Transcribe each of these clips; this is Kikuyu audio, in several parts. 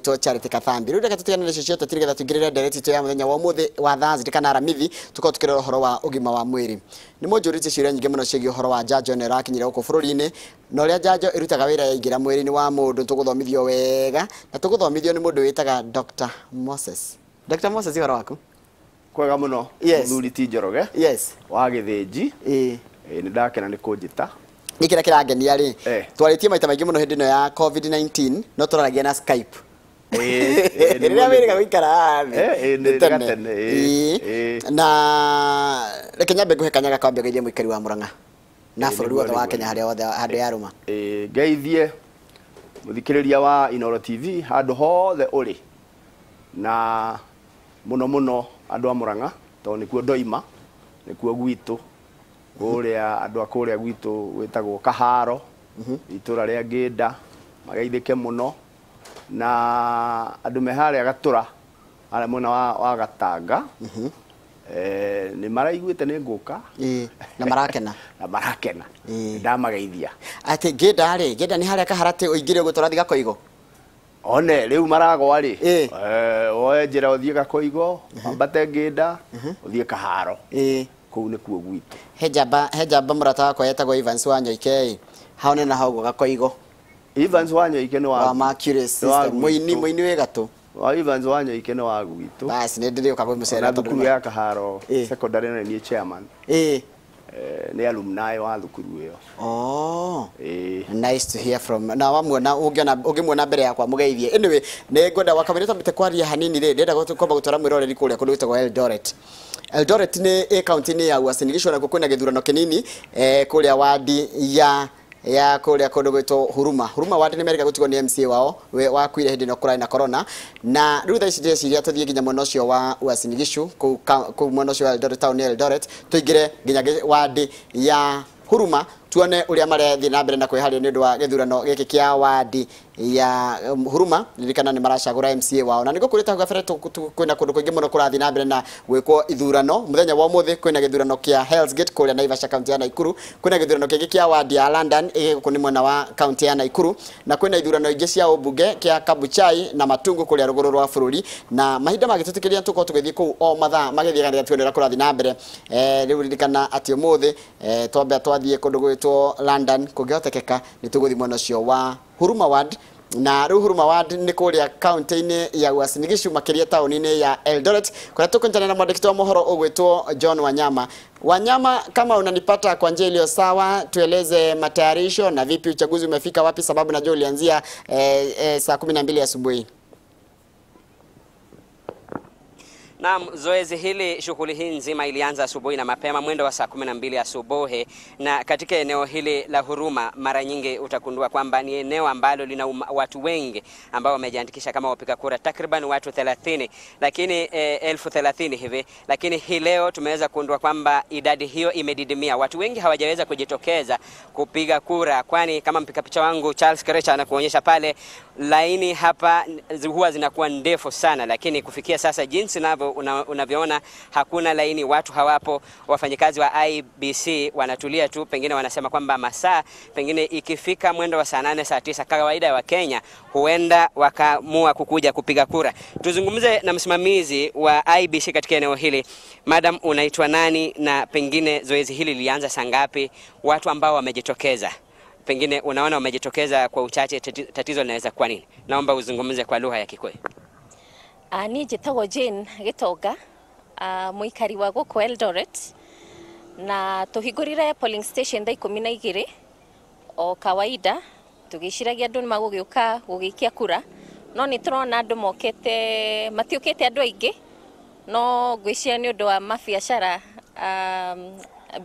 ũgwĩtwo Charity Kathambi. Rĩu reke tũtigane na icio ciothe tũrĩgetha tũingĩrĩre ndereti itũ ya mũthenya wa ũmũthĩ wa Thursday kana Aramithi, tũkorwo tũkĩrora ũhoro wa ũgima wa mwĩrĩ. Nĩ mũnjũrĩtie ciũria nyingĩ mũno ciĩgiĩ ũhoro wa njanjo ĩno ĩrakinyire gũkũ bũrũri-inĩ na ũrĩa njanjo ĩrutaga wĩra yaingĩra mwĩrĩ-inĩ wa mũndũ. Tũgũthomithio wega na tũgũthomithio nĩ mũndũ wĩtaga Dr. Moses. Dr. Moses, ũhoro waku? Kwega mũno. Yes. Mũthuri ti Njoroge. Yes. Wa Gĩthĩnji. Ĩĩ. Nĩ ndakena nĩ kũnjĩta. Nĩ kĩrĩa kĩrangenia rĩ, twarĩtie maita maingĩ mũno hĩndĩ ĩno ya COVID-19, no tũraragia na Skype. Rĩrĩa wĩrĩga gũikara haha thĩ, nĩ nĩ tene. gatene, Ĩĩ. Na reke nyambe ngũhe kanya gakambia geithie mũikari wa Murang'a na bũrũri wothe wa Kenya harĩa hothe handũ yarũma. Ngeithie mũthikĩrĩria wa Inooro TV handũ hothe ũrĩ, na mũno mũno andũ a Murang'a tondũ nĩkuo ndoima, nĩkuo gwitũ kũrĩa, andũ a kũrĩa gwitũ gwĩtagwo Kaharo, itũra rĩa Ngĩnda, mageithĩke mũno, na andũ me harĩa Gatũra, harĩa mwena wa Gatanga, nĩ maraiguĩte nĩ ngũka. Na marakena. Na marakena. Ndamageithia. Atĩ Ngĩnda rĩ, Ngĩnda nĩ harĩa Kaharatĩ ũingĩre ũguo tũrathiĩ Gakoigo? One, rĩu maragwa rĩ, woe njĩra ũthiĩ Gakoigo, wambate Ngĩnda, ũthiĩ Kaharo. Kũu nĩkuo gwitũ. He njamba mũrata wakwa etagwo Evans Wanyoike ĩ, hau na hau ũguo Gakoigo. Evans Wanyoike nĩ wa Wa Mercury nĩ wa System, gwitũ. Mũini wĩ gatũ. Wa Evans Wanyoike nĩ wa gwitũ. Basi nĩ ndĩrĩũka kwĩmũcerera Na tondũ thukuru nĩ ya Kaharo secondary na niĩ chairman. Nĩ alumni wa thukuru ĩyo. Nice to hear from. Na wamuona ũngĩona ũngĩmuona mbere yakwa mũgeithie. Anyway, nĩ ngwenda wakamĩrĩ twambĩte kwaria hanini rĩ, ndĩrenda kwamba gũtwara mwĩroreri kũrĩa kũndũ gwĩtagwo Eldoret. Eldoret nĩ ĩ kaunti-inĩ ya Uasin Gishu, nakuo kwĩna gĩthurano kĩnini, kũrĩa wadi ya kũrĩa kũndũ gwĩtwo Huruma. Huruma wadi nĩ merĩga gũtigwo nĩ MCA wao wakuire hĩndĩ ĩno kũrarĩ na corona. Na rĩu thaa ici ndĩreciria tũthiĩ nginya mwena ũcio wa Uasin Gishu, kũu mwena ũcio wa Eldoret, town ya Eldoret, tũingĩre nginya wadi ya Huruma tuone ũrĩa marathiĩ na mbere na kwĩharĩria nĩ ũndũ wa gĩthurano gĩkĩ kĩa wadi ya Huruma. Ririkana nĩ maracagũra MCA wao, na nĩguo kũrĩ gabere kwĩna kũndũ kũingĩ mũno kũrathiĩ na mbere na gwĩkwo ithurano. Mũthenya wa ũmũthĩ kwĩna gĩthurano kĩa Hell's Gate kũrĩa Naivasha kaunti ya Nakuru, kwĩna gĩthurano kĩngĩ kĩa wadi ya London ĩgĩ gũkũ nĩ mwena wa kaunti ya Nakuru, na kwĩna ithurano ingĩ cia ũmbunge kĩa Kabuchai na Matungu kũrĩa rũgũrũ rwa bũrũri. Na mahinda magĩtũtĩkĩria tũkorwo tũgĩthiĩ kũu o mathaa magĩthiaga nĩgetha tuone ũrĩa kũrathiĩ na mbere. Rĩu ririkana atĩ ũmũthĩ, twambe twathiĩ kũndũ gwĩtwo London, kũngĩhotekeka nĩ tũgũthiĩ mwena ũcio wa Huruma Ward. Na rĩu Huruma Ward nĩ kũrĩa kaunti-inĩ ya Uasin Gishu, makĩria taũni-inĩ ya Eldoret, kũrĩa tũkũnyitana na mwandĩki wa mohoro ũgwĩtwo John Wanyama. Wanyama, kama unanipata kwa njia iliyo sawa, tueleze matayarisho na vipi uchaguzi umefika wapi, sababu najua ulianzia saa 12 asubuhi. Naam, zoezi hili, shughuli hii nzima ilianza asubuhi na mapema mwendo wa saa 12 asubuhi, na katika eneo hili la Huruma mara nyingi utakundua kwamba ni eneo ambalo lina watu wengi ambao wamejiandikisha kama wapiga kura, takriban watu 30, lakini 1030 hivi, lakini hii leo tumeweza kugundua kwamba idadi hiyo imedidimia. Watu wengi hawajaweza kujitokeza kupiga kura, kwani kama mpiga picha wangu Charles Kerecha anakuonyesha pale, laini hapa huwa zinakuwa ndefu sana, lakini kufikia sasa jinsi unavyoona hakuna laini, watu hawapo. Wafanyikazi wa IBC wanatulia tu, pengine wanasema kwamba masaa pengine ikifika mwendo wa saa 8 saa 9 kawaida ya Wakenya huenda wakaamua kukuja kupiga kura. Tuzungumze na msimamizi wa IBC katika eneo hili. Madam, unaitwa nani na pengine zoezi hili lilianza saa ngapi? Watu ambao wamejitokeza, pengine unaona wamejitokeza kwa uchache, tatizo linaweza kuwa nini? Naomba uzungumze kwa lugha ya Kikuyu. Niĩ njĩtagwo Jane Gĩtonga, mũikari wa gũkũ Eldoret, na tũhingũrire polling station thaa ikũmi na igĩrĩ o kawaida, tũgĩciragia andũ nĩ magũgĩũka gũgĩikia kura, no nĩ tũrona andũ mokĩte, matiũkĩte andũ aingĩ, no ngwĩciria nĩ ũndũ wa mabiacara,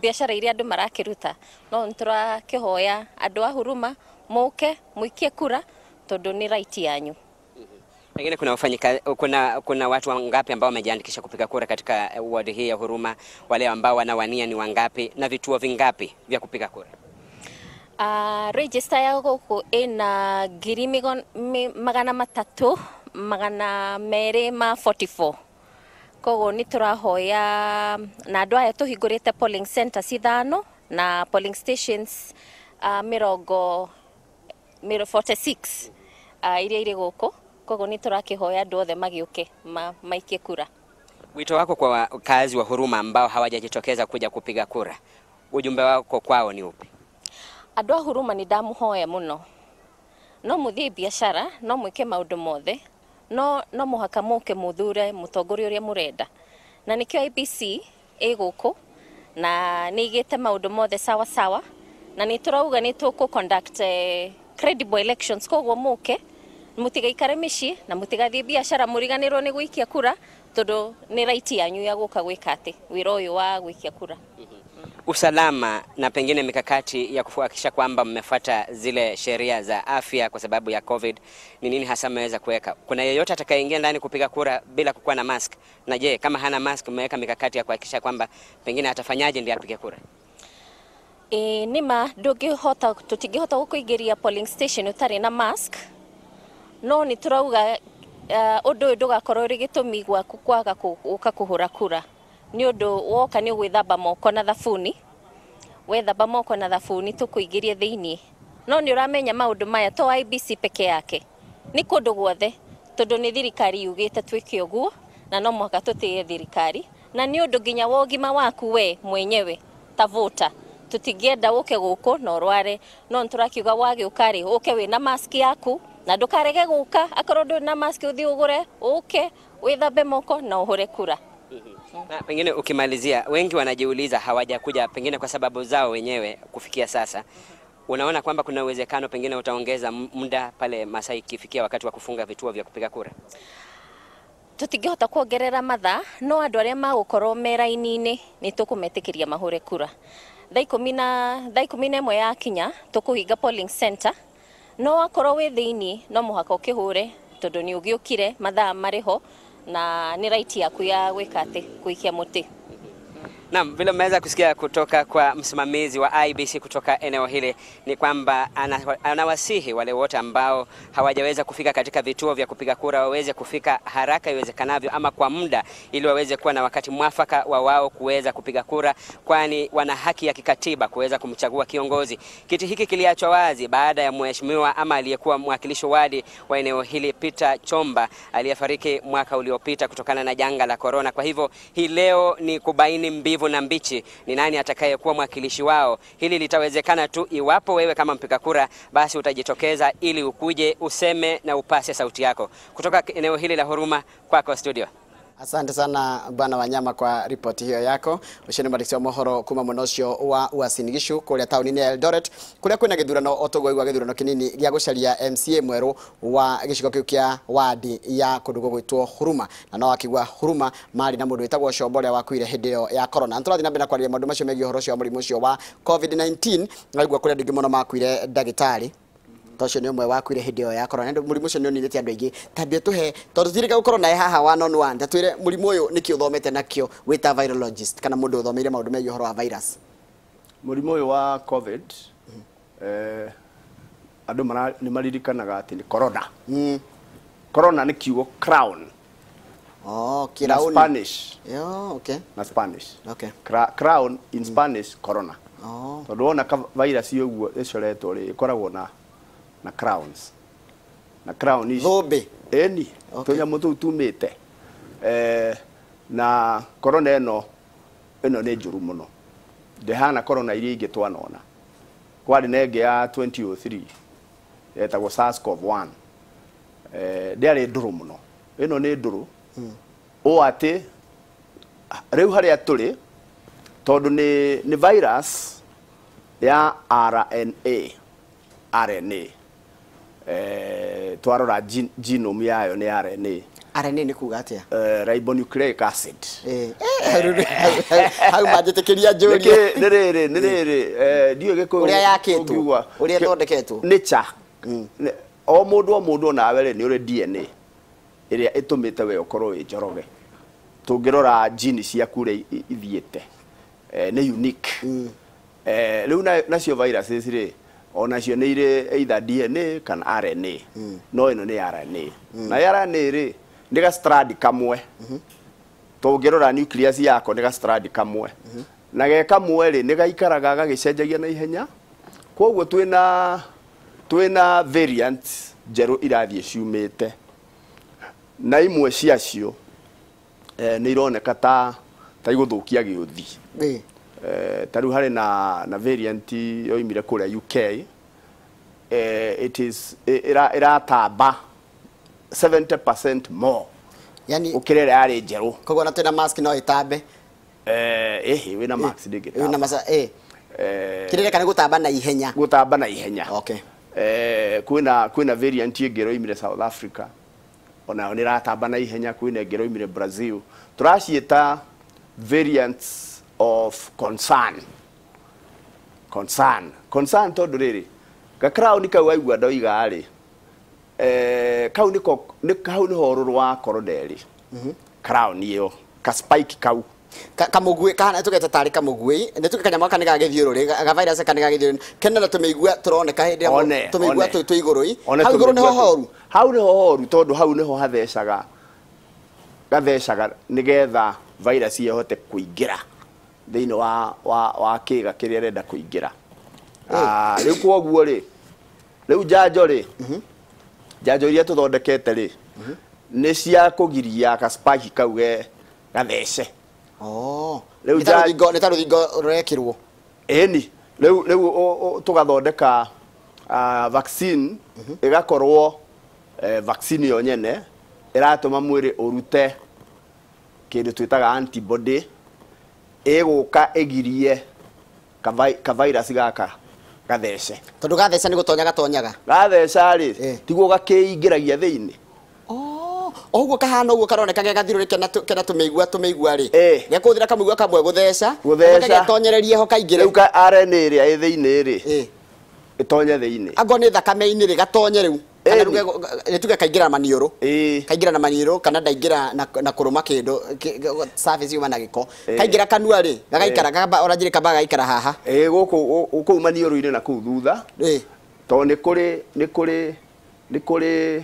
biacara iria andũ marakĩruta, no nĩ tũrakĩhoya andũ a Huruma mũke mũikie kura tondũ nĩ right yanyu. Pengine kuna watu wangapi ambao wamejiandikisha kupiga kura katika ward hii ya Huruma? Wale ambao wanawania ni wangapi na vituo vingapi vya kupiga kura? Register ya gũkũ ĩna ngiri magana matatũ magana merĩ ma 44. Koguo nĩ tũrahoya na andũ aya tũhingũrĩte polling centers ithano na polling stations mĩrongo 46 iria irĩ gũkũ. Koguo nĩ tũrakĩhoya andũ othe magĩũke maikie kura. Wito wako kwa wakazi wa Huruma ambao hawajajitokeza kuja kupiga kura, ujumbe wako kwao ni upi? Andũ a Huruma nĩ ndamũhoya mũno, no mũthiĩ biacara, no mwĩke maũndũ mothe, no mũhaka mũke mũthure mũtongoria ũrĩa mũrenda, na nĩkĩo IEBC ĩ gũkũ na nĩ ĩigĩte maũndũ mothe sawa sawa, na nĩ tũrauga nĩ tũkũ conduct credible elections. Koguo mũke, mũtigaikare mĩciĩ na mũtigathiĩ biacara mũriganĩrwo nĩ gũikia kura, tondũ nĩ right yanyu ya gũka gwĩka atĩ wĩra ũyũ wa gũikia kura. Usalama na pengine mikakati ya kuhakikisha kwamba mmefuata zile sheria za afya kwa sababu ya COVID, ni nini hasa mmeweza kuweka? Kuna yeyote atakayeingia ndani kupiga kura bila kukuwa na mask? Na je, kama hana mask, mmeweka mikakati ya kuhakikisha kwamba pengine atafanyaje ndiye apige kura? Nĩma ndũngĩhota, tũtingĩhota gũkũingĩria polling station ũtarĩ na mask, no nĩ tũrauga ũndũ ũyũ ndũgakorwo ũrĩ gĩtũmi gwaku kwaga gũka kũhũra kura, nĩ ũndũ woka nĩ ũgwĩthamba moko na thabuni, wethamba moko na thabuni tũkũingĩrie thĩiniĩ. No nĩ ũramenya maũndũ maya to IEBC peke yake, nĩ kũndũ guothe, tondũ nĩ thirikari yugĩte twĩke ũguo na no mũhaka tũtĩye thirikari, na nĩ ũndũ nginya wa ũgima waku we mwenyewe ta voter. Tũtingĩenda ũke gũkũ na ũrware, no nĩ tũrakiuga wagĩũka rĩ, ũke wĩna mask yaku na ndũkarege gũka. Akorwo ndũrĩ na mask, ũthiĩ ũgũre, ũke wĩthambe moko na ũhũre kura. Na pengine ukimalizia, wengi wanajiuliza hawajakuja pengine kwa sababu zao wenyewe kufikia sasa. Unaona kwamba kuna uwezekano pengine utaongeza muda pale masaa ikifikia wakati wa kufunga vituo vya kupiga kura? Tũtingĩhota kuongerera mathaa, no andũ arĩa magũkorwo me raini-inĩ nĩ tũkũmetĩkĩria mahũre kura. Thaa 11 yakinya tũkũhinga polling center, no akorwo wĩ thĩiniĩ no mũhaka ũkĩhũre, tondũ nĩ ũgĩũkire mathaa marĩ ho na nĩ right yaku ya gwĩka atĩ gũikia mũtĩ. Naam, vile mmeweza kusikia kutoka kwa msimamizi wa IEBC kutoka eneo hili ni kwamba anawasihi wale wote ambao hawajaweza kufika katika vituo vya kupiga kura waweze kufika haraka iwezekanavyo ama kwa muda, ili waweze kuwa na wakati mwafaka wa wao kuweza kupiga kura, kwani wana haki ya kikatiba kuweza kumchagua kiongozi. Kiti hiki kiliachwa wazi baada ya mheshimiwa ama aliyekuwa mwakilishi wadi wa eneo hili Peter Chomba aliyefariki mwaka uliopita kutokana na janga la corona. Kwa hivyo hii leo ni kubaini mbivu na mbichi ni nani atakayekuwa mwakilishi wao. Hili litawezekana tu iwapo wewe kama mpiga kura basi utajitokeza ili ukuje useme na upase sauti yako. Kutoka eneo hili la Huruma, kwako studio. Asante sana Bwana Wanyama kwa ripoti hiyo yako. Ũcio nĩ mwandĩki wa mohoro kuma mwena ũcio wa Uasin Gishu kũrĩa taũni-inĩ ya Eldoret, kũrĩa kwĩna gĩthurano o tũguo igua gĩthurano kĩnini gĩa gũcaria MCA mwerũ wa gĩcigo kĩu kĩa wadi ya kũndũ gũgwĩtwo Huruma, na no akigua Huruma marĩ na mũndũ wĩtagwo Chombo ũrĩa wakuire hĩndĩ ĩyo ya corona. Nĩtũrathiĩ na mbere na kwarĩria maũndũ macio megiĩ ũhoro ũcio wa mũrimũ ũcio wa COVID-19. Ngaigua kũrĩ andũ aingĩ mũno makuire, ndagĩtarĩ ta ũcio nĩ ũmwe wakuire hĩndĩ ĩyo ya corona. Mũrimũ ũcio nĩ ũninĩte andũ aingĩ. Tambia tũhe, tondũ tũtirĩka gũkorwo naye haha one on one, ta twĩre mũrimũ ũyũ nĩkĩ ũthomete nakĩo wĩ ta virologist kana mũndũ ũthomeire maũndũ megiĩ ũhoro wa virus. Mũrimũ ũyũ wa COVID, andũ nĩ maririkanaga atĩ nĩ corona. Corona nĩ kiugo crown. Oh, na kirauni. Spanish. Yo, okay. Na Spanish. Okay. Crown in Spanish, corona. Oh. Tondũ wona ka virus ũguo ĩcoretwo rĩ, ĩkoragwo na crowns, na crown ici Thũmbĩ. Ĩni. Okay. Tũnyamũ tũu tumĩte na corona ĩno nĩ njũru mũno, ndĩhana corona iria ingĩ twanona. Kwarĩ na ĩngĩ ya 2003 yetagwo SARS-CoV-1, ndĩarĩ ndũrũ mũno. Ĩno nĩ ndũrũ ũũ atĩ rĩu harĩa tũrĩ, tondũ nĩ virus ya RNA. RNA, twarora genome yayo nĩ RNA. RNA nĩ kuga atĩa? Ribonucleic acid. Hau manjĩtĩkĩria njũrie. Nĩkĩ nĩ rĩrĩ nĩ rĩrĩ ndiũĩ Gĩkũyũ Ũrĩa yakĩtwo, ũngiuga. Ũrĩa ĩthondeketwo. Nature. O mũndũ o mũndũ onawe rĩ, nĩ ũrĩ DNA ĩrĩa ĩtũmĩte we ũkorwo wĩ Njoroge. Tũngĩrora gene ciaku ũrĩa ithiĩte, nĩ unique. Rĩu nacio viruses rĩ, onacio nĩ irĩ either DNA kana RNA, no ĩno nĩ RNA, na RNA rĩ, nĩ ga strand kamwe. Tũngĩrora nucleus yako, nĩ ga strand kamwe, na ge kamwe rĩ, nĩ gaikaraga gagĩcenjagia na ihenya. Koguo twĩna variants njerũ irathiĩ ciumĩte. Na imwe ciacio nĩ ironeka ta igũthũkia gĩũthi. Ta rĩu harĩ na variant yoimire kũrĩa UK, it is iratamba 70% more. Yani ukirere yarĩ njerũ. Koguo na twĩna mask no ĩtambe. Ĩhĩ wĩna mask ndĩngĩtamba. Wĩna mask kĩrĩreka nĩ gũtamba na ihenya. Gũtamba na ihenya. Okay. Kwĩna variant ĩngĩ ĩroimire South Africa, onayo nĩ ĩratamba na ihenya. Kwĩna ĩngĩ ĩroimire Brazil. Tũraciĩta variants of concern. Concern tondũ rĩrĩ ga crown kau waigua ndoiga rĩ, kau nĩko hau nĩho rũrũ wa corona ĩrĩ. Crown ĩyo ka spike kau kamũguĩ kahana tũgeta tarĩ kamũguĩ nĩ tuge kanyamũ gaka nĩ ga gĩthiũrũrĩ ga virus ka nĩ ga gĩthiũrũrĩ kena na tũmĩigua tũroneka hĩndĩ ĩrĩa tũmĩigua twĩ igũrũ hau igũrũ nĩho horu. Hau nĩho horu tondũ hau nĩho hathecaga gathecaga nĩgetha virus ĩhote kũingĩra thĩinĩ wa kĩga kĩrĩa ĩrenda kũingĩra. Rĩu kwoguo rĩ, rĩu njanjo rĩ, njanjo iria tũthondekete rĩ nĩ cia kũgiria ka spike kau gathece. Rĩu nĩ ta rũthingo rũrekĩrwo. Ĩni rĩu tũgathondeka vaccine ĩgakorwo vaccine yo nyene ĩratũma mwĩrĩ ũrute kĩndũ twĩtaga antibody ĩgũka ĩgirie ka virus gaka gathece. Tondũ gatheca nĩ gũtonya gatonyaga. Gatheca rĩ tiguo gakĩingĩragia thĩinĩ. Oguo kahana ũguo karoneka ge gathirũrĩ kena tũmĩigua rĩ gekũhũthĩra kamũigua kamwe gũtheca getonyererie ho kaingĩre. Rĩu ka RNA ĩrĩa ĩ thĩinĩ rĩ ĩtonye thĩinĩ. Angorwo nĩ thakame-inĩ rĩ gatonye rĩu kana nĩ tuge kaingĩra na maniũrũ. Kaingĩra na maniũrũ kana ndaingĩra na kũrũma kĩndũ surface yuma na gĩko. Kaingĩra kanua rĩ gagaikara ona njĩrĩ kamba gagaikara haha. Gũkũ kũu maniũrũ-inĩ na kũu thutha. Tondũ nĩ kũrĩ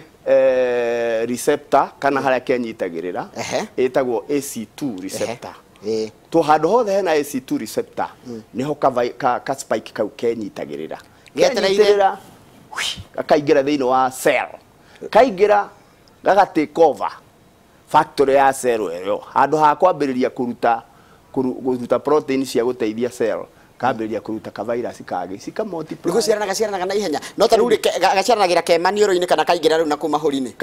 receptor kana harĩa kenyitagĩrĩra ĩtagwo AC2 receptor. To handũ hothe hena AC2 receptor nĩho ka spike kau kenyitagĩrĩra. Kenyitĩrĩra gakaingĩra thĩinĩ wa cell. Kaingĩra gaga take over factory ya cell ĩyo. Handũ ha kwambĩrĩria kũruta protein cia gũteithia cell kambĩrĩria kũruta ka virus kangĩ cika multiply. Nĩgũciarana gaciaranaga na ihenya. No ta rĩu rĩ gaciaranagĩra ke maniũrũ-inĩ kana kaingĩra rĩu na kũu mahũri-inĩ.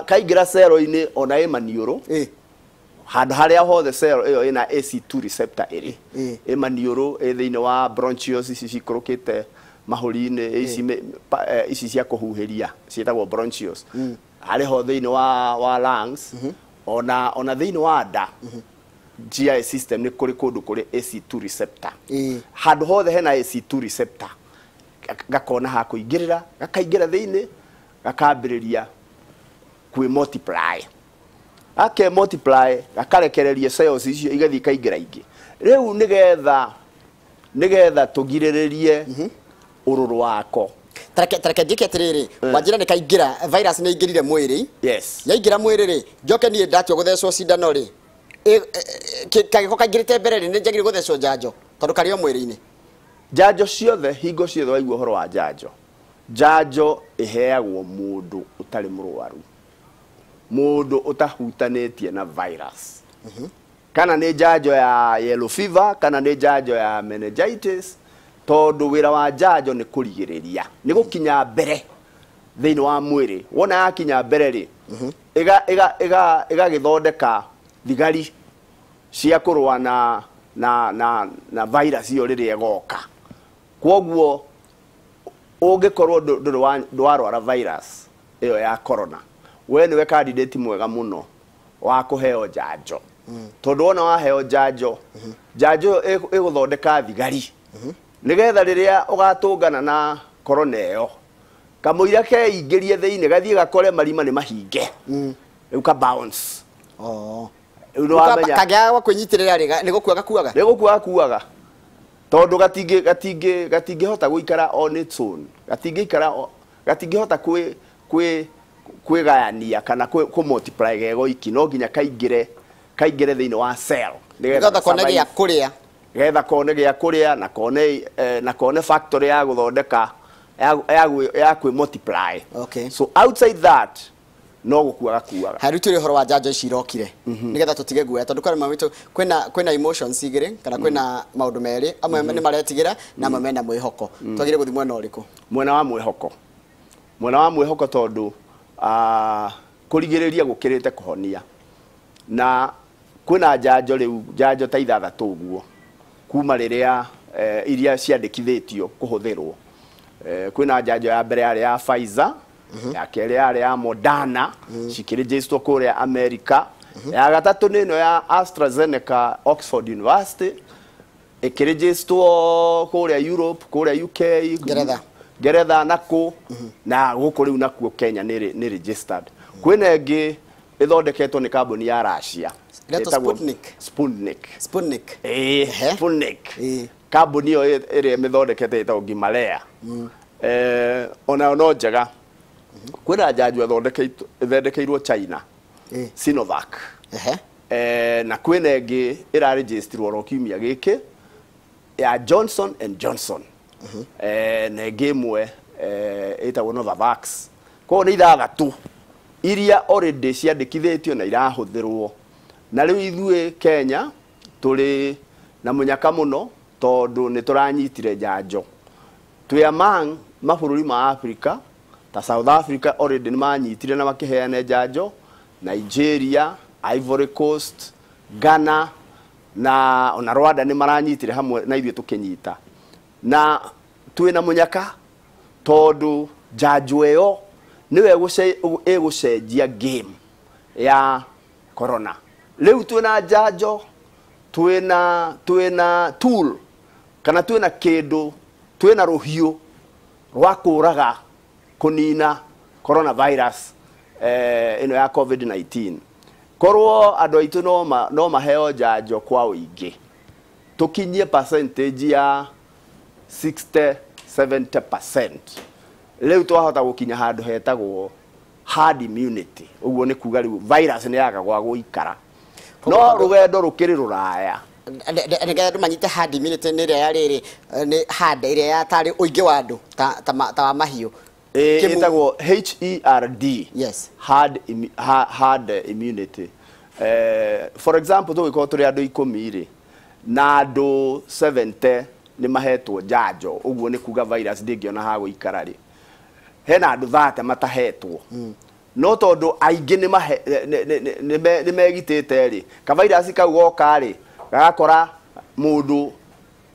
Kaingĩra cell-inĩ ona ĩ maniũrũ. Handũ harĩa hothe cell ĩyo ĩna AC2 receptor ĩrĩ. Ĩ maniũrũ ĩ thĩinĩ wa bronchioles ici cikũrũkĩte mahũri-inĩ ici cia kũhuhĩria ciĩtagwo bronchioles. Harĩ ho thĩinĩ wa lungs ona thĩinĩ wa nda. GI system nĩ kũrĩ kũndũ kũrĩ AC2 receptor. Handũ hothe hena AC2 receptor gakona ha kũingĩrĩra gakaingĩra thĩinĩ gakambĩrĩria kwĩ multiply. Ake multiply gakarekereria cells icio igathiĩ ikaingĩra ingĩ. Rĩu nĩgetha tũgirĩrĩrie ũrũrũ wako. Tareke njĩke atĩrĩrĩ, wanjĩra nĩ kaingĩra virus nĩ ingĩrire mwĩrĩ. Yes. Yaingĩra mwĩrĩ rĩ, njoke niĩ ndatua gũthecwo cindano rĩ, kagĩko kaingĩrĩte mbere rĩ, nĩ njagĩrĩirwo gũthecwo njanjo tondũ karĩ o mwĩrĩ-inĩ. Njanjo ciothe hingo ciothe waigua ũhoro wa njanjo, njanjo ĩheagwo mũndũ ũtarĩ mũrwaru, mũndũ ũtahutanĩtie na virus. Kana nĩ njanjo ya yellow fever kana nĩ njanjo ya meningitis, tondũ wĩra wa njanjo nĩ kũrigĩrĩria, nĩ gũkinya mbere thĩinĩ wa mwĩrĩ. Wona yakinya mbere rĩ, ĩgagĩthondeka thigari cia kũrũa na virus ĩyo rĩrĩa ĩgoka. Kwoguo ũngĩkorwo ndwarwara virus ĩyo ya corona, we nĩwe candidate mwega mũno wa kũheo njanjo. Tondũ wona waheo njanjo, njanjo ĩyo ĩgũthondeka thigari nĩgetha rĩrĩa ũgatũngana na corona ĩyo kamũira keingĩrie thĩinĩ gathiĩ gakore marima nĩ mahinge. Rĩu ka bounce. Rĩu nĩwamenya kangĩaga gwa kwĩnyitĩrĩra rĩ nĩ gũkua gakuaga. Nĩ gũkua gakuaga tondũ gatingĩhota gũikara on its own. Gatingĩhota kwĩgayania kana kũ multiply ge goiki, no nginya kaingĩre thĩinĩ wa cell nĩgetha kone gĩa kũrĩa, nĩgetha kone gĩa kũrĩa na kone factory ya gũthondeka ya kwĩ multiply. Okay. So outside that No gũkua gakuaga. Harĩ tũrĩ ũhoro wa njanjo ici irokire nĩgetha tũtige guoya, tondũ kwĩna mawĩtũ, kwĩna emotions igĩrĩ kana kwĩna maũndũ merĩ, amwe nĩ maretigĩra na amwe mena mwĩhoko. Twagĩrĩire gũthiĩ mwena ũrĩkũ? Mwena wa mwĩhoko, mwena wa mwĩhoko, tondũ kũrigĩrĩria gũkĩrĩte kũhonia. Na kwĩna njanjo rĩu, njanjo ta 6 ũguo kuma rĩrĩa iria ciandĩkithĩtio kũhũthĩrwo. Kwĩna njanjo ya mbere yarĩ ya Pfizer, ya kerĩ yarĩ ya Moderna, cikĩrĩnjĩcwo kũrĩa America, ya gatatũ nĩ ĩno ya AstraZeneca Oxford University, ĩkĩrĩnjĩcwo kũrĩa Europe, kũrĩa UK, Ngeretha. Ngeretha na kũ na gũkũ rĩu nakuo Kenya nĩ registered. Kwĩna ĩngĩ ĩthondeketwo nĩ kambuni ya Russia. Ĩretwo Ĩtagwo Sputnik. Sputnik. Sputnik. Ĩĩ. Sputnik. Kambuni ĩyo ĩrĩa ĩmĩthondekete ĩtagwo Gamaleya. Onayo no njega. Kwĩna njanjo ĩthondekeirwo China, Sinovac. Na kwĩna ĩngĩ ĩraregisterirwo oro kiumia gĩkĩ ya Johnson and Johnson, na ĩngĩ ĩmwe ĩtagwo Novavax. Koguo nĩ 6 iria already ciandĩkithĩtio na irahũthĩrwo. Na rĩu ithuĩ Kenya tũrĩ na mũnyaka mũno, tondũ nĩ tũranyitire njanjo. Twĩ among mabũrũri ma Africa, ta South Africa already nĩ manyitire na makĩheana njanjo, Nigeria, Ivory Coast, Ghana na ona Rwanda nĩ maranyitire hamwe na ithuĩ tũkĩnyita. Na twĩna mũnyaka tondũ njanjo ĩyo nĩyo ĩgũcenjia game ya corona. Rĩu twĩna njanjo, twĩna tool kana twĩna kĩndũ, twĩna rũhiũ rwa kũraga, kũnina coronavirus ĩno ya COVID-19. Korwo andũ aitũ no maheo njanjo kwa ũingĩ, tũkinyie percentage ya 60 70%, rĩu twahota gũkinya handũ hetagwo herd immunity. Ũguo nĩ kuga rĩu virus nĩ yaga gwa gũikara. No rũgendo rũkĩrĩ rũraya. Nĩgetha andũ manyite, herd immunity nĩ ĩrĩa ya rĩrĩ, nĩ herd ĩrĩa ya tarĩ ũingĩ wa andũ ta wa mahiũ. Ĩtagwo HERD. Herd, herd immunity. For example, tũgĩkorwo tũrĩ andũ 10 rĩ, na andũ 70 nĩ mahetwo njanjo, ũguo nĩ kuga virus ndĩngĩona ha gũikara rĩ, hena andũ 30 matahetwo. No tondũ aingĩ nĩ megitĩte rĩ, ka virus kau goka rĩ, gagakora mũndũ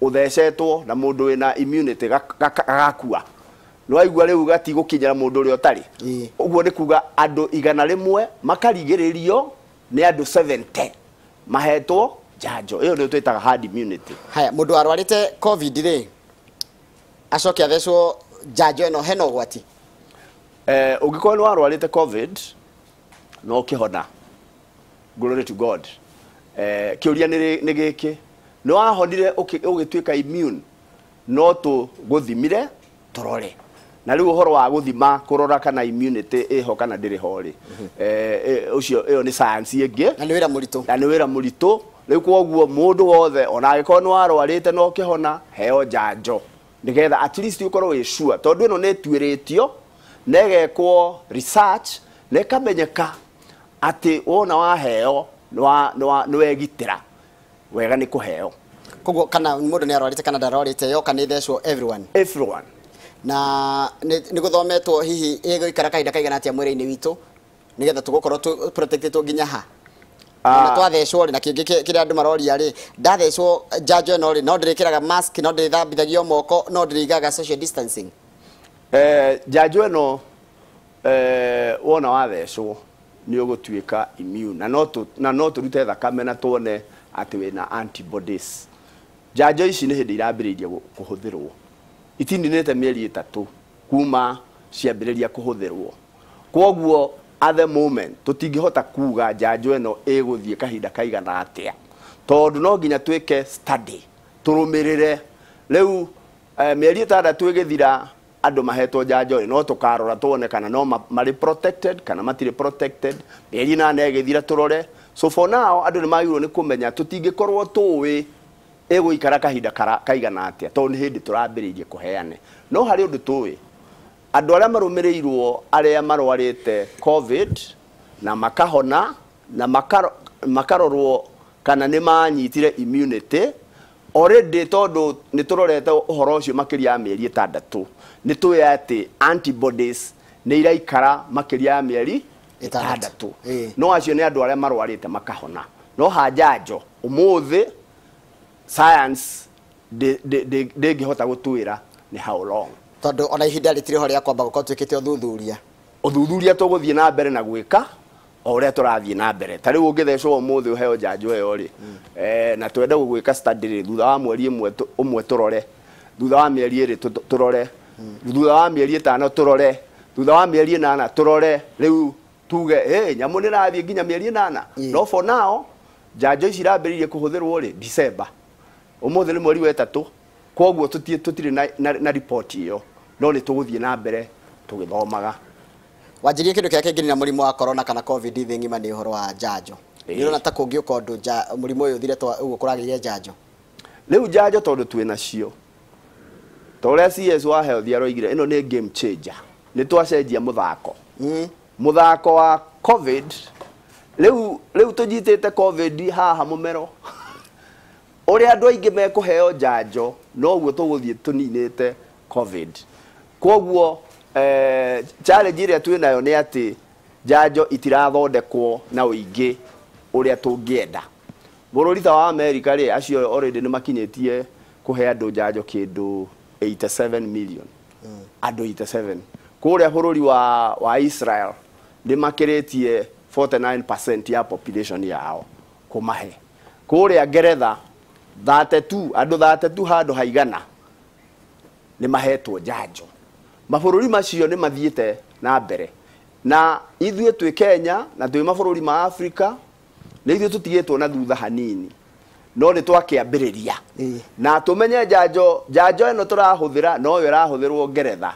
ũthecetwo na mũndũ wĩna immunity, gagakua. Nĩ waigua rĩu gatigũkinyĩra mũndũ ũrĩa ũtarĩ. Ũguo nĩ kuga andũ 100 makarigĩrĩrio nĩ andũ 70 mahetwo njanjo. Ĩyo nĩyo twĩtaga herd immunity. Haya, mũndũ arwarĩte COVID rĩ, acoke athecwo njanjo ĩno, hena ũgwati? Ũngĩkorwo nĩ warwarĩte COVID no ũkĩhona, glory to God. Kĩũria nĩ gĩkĩ: nĩ wahonire ũgĩtuĩka immune? No tũgũthimire tũrore. Na rĩu ũhoro wa gũthima kũrora kana immunity ĩho kana ndĩrĩ ho rĩ, ũcio ĩyo nĩ science ĩngĩ. Na nĩ wĩra mũritũ. Na nĩ wĩra mũritũ. Rĩu koguo mũndũ wothe, ona angĩkorwo nĩ warwarĩte na ũkĩhona, heo njanjo nĩgetha at least ũkorwo wĩ sure, tondũ ĩno nĩ ĩtuĩrĩtio na ĩgekwo research na ĩkamenyeka atĩ wona waheo nĩ wegitĩra wega, nĩ kũheo. Koguo kana mũndũ nĩ arwarĩte kana ndarwarĩte, yoka nĩ ĩthecwo everyone? Everyone. Na nĩ gũthometwo hihi ĩgũikara kahinda kaigana atĩa mwĩrĩ-inĩ witũ, nĩgetha tũgũkorwo protected nginya ha? Na twathecwo rĩ, na kĩngĩ kĩrĩa andũ maroria rĩ, ndathecwo njanjo ĩno rĩ, no ndĩrĩkĩraga mask, no ndĩrĩthambithagio moko, no ndĩrĩigaga social distancing? Njanjo ĩno, wona wathecwo nĩ ũgũtuĩka immune, na no tũrute thakame na tuone atĩ wĩna antibodies. Njanjo ici nĩ hĩndĩ irambĩrĩirie kũhũthĩrwo, itininĩte mĩeri 3 kuma ciambĩrĩria kũhũthĩrwo. Koguo at the moment tũtingĩhota kuga njanjo ĩno ĩgũthiĩ kahinda kaigana atĩa, tondũ no nginya twĩke study, tũrũmĩrĩre. Rĩu mĩeri 6 ĩgĩthira andũ mahetwo njanjo ĩ, no tũkarora tuone kana no marĩ protected kana matirĩ protected. Mĩeri 8 ĩgĩthira tũrore. So for now andũ nĩ magĩrĩirwo nĩ kũmenya tũtingĩkorwo tũĩ ĩgũikara kahinda kaigana atĩa, tondũ nĩ hĩndĩ tũrambĩrĩirie kũheane. No harĩ ũndũ tũĩ, andũ arĩa marũmĩrĩirwo, arĩa marwarĩte COVID. na makahona na makarorwo kana nĩ manyitire immunity already tondu nĩ tũrorete ũhoro ũcio makĩria ya mĩeri 6 nĩ tũĩ atĩ antibodies nĩ iraikara makĩria ya mĩeri 6 no acio nĩ andũ arĩa marwarĩte makahona no ha njanjo ũmũthĩ science ndĩngĩhota gũtwĩra nĩ how long tondu ona ihinda rĩtirĩ ho rĩa kwamba gũkorwo twĩkĩte ũthuthuria ũthuthuria tũgũthiĩ na mbere na gwĩka o ũrĩa tũrathiĩ na mbere ta rĩu ũngĩthecwo ũmũthĩ ũheo njanjo ĩyo rĩ na twende gũgwĩka study rĩ thutha wa mweri ũmwe tũrore thutha wa mĩeri 2 tũrore thutha wa mĩeri 5 tũrore thutha wa mĩeri 8 tũrore rĩu tuge nyamũ nĩ ĩrathiĩ nginya mĩeri 8 no for now njanjo ici irambĩrĩirie kũhũthĩrwo rĩ December ũmũthĩ nĩ mweri wa 3 koguo tũtirĩ na report ĩyo no nĩ tũgũthiĩ na mbere tũgĩthomaga. Wanjirie kindu kia kĩngĩ na mũrimũ wa corona kana covid thĩ ng'ima nĩ ũhoro wa njanjo. Nĩũrona ta kũngĩũka ũndũ mũrimũ ũyũ ũthire ũguo kũragĩrĩire njanjo? Rĩu njanjo tondũ twĩ nacio ta ũrĩa CS wa health aroigire ĩno nĩ game changer, nĩ twacenjia mũthako mũthako wa covid. Rĩu tũnyitĩte covid haha mũmero ũrĩa andũ aingĩ mekũheo njanjo noguo tũgũthiĩ tũninĩte covid. Koguo challenge ĩrĩa twĩ nayo nĩ atĩ njanjo itirathondekwo na ũingĩ ũrĩa tũngĩenda. Bũrũri ta wa America rĩ, acio already nĩ makinyĩtie kũhe andũ njanjo kĩndũ 87 million andũ 87. Kũrĩa bũrũri wa Israel nĩ makĩrĩtie 49% ya population yao kũmahe. Kũrĩa Ngeretha 32 andũ 32 handũ haigana nĩ mahetwo njanjo. Mabũrũri macio nĩ mathiĩte na mbere na ithuĩ twĩ Kenya na twĩ mabũrũri ma Afrika nĩ ithuĩ tũtigĩtwo na thutha hanini no nĩ twakĩambĩrĩria na tũmenye njanjo ĩno tũrahũthĩra noyo ĩrahũthĩrwo Ngeretha.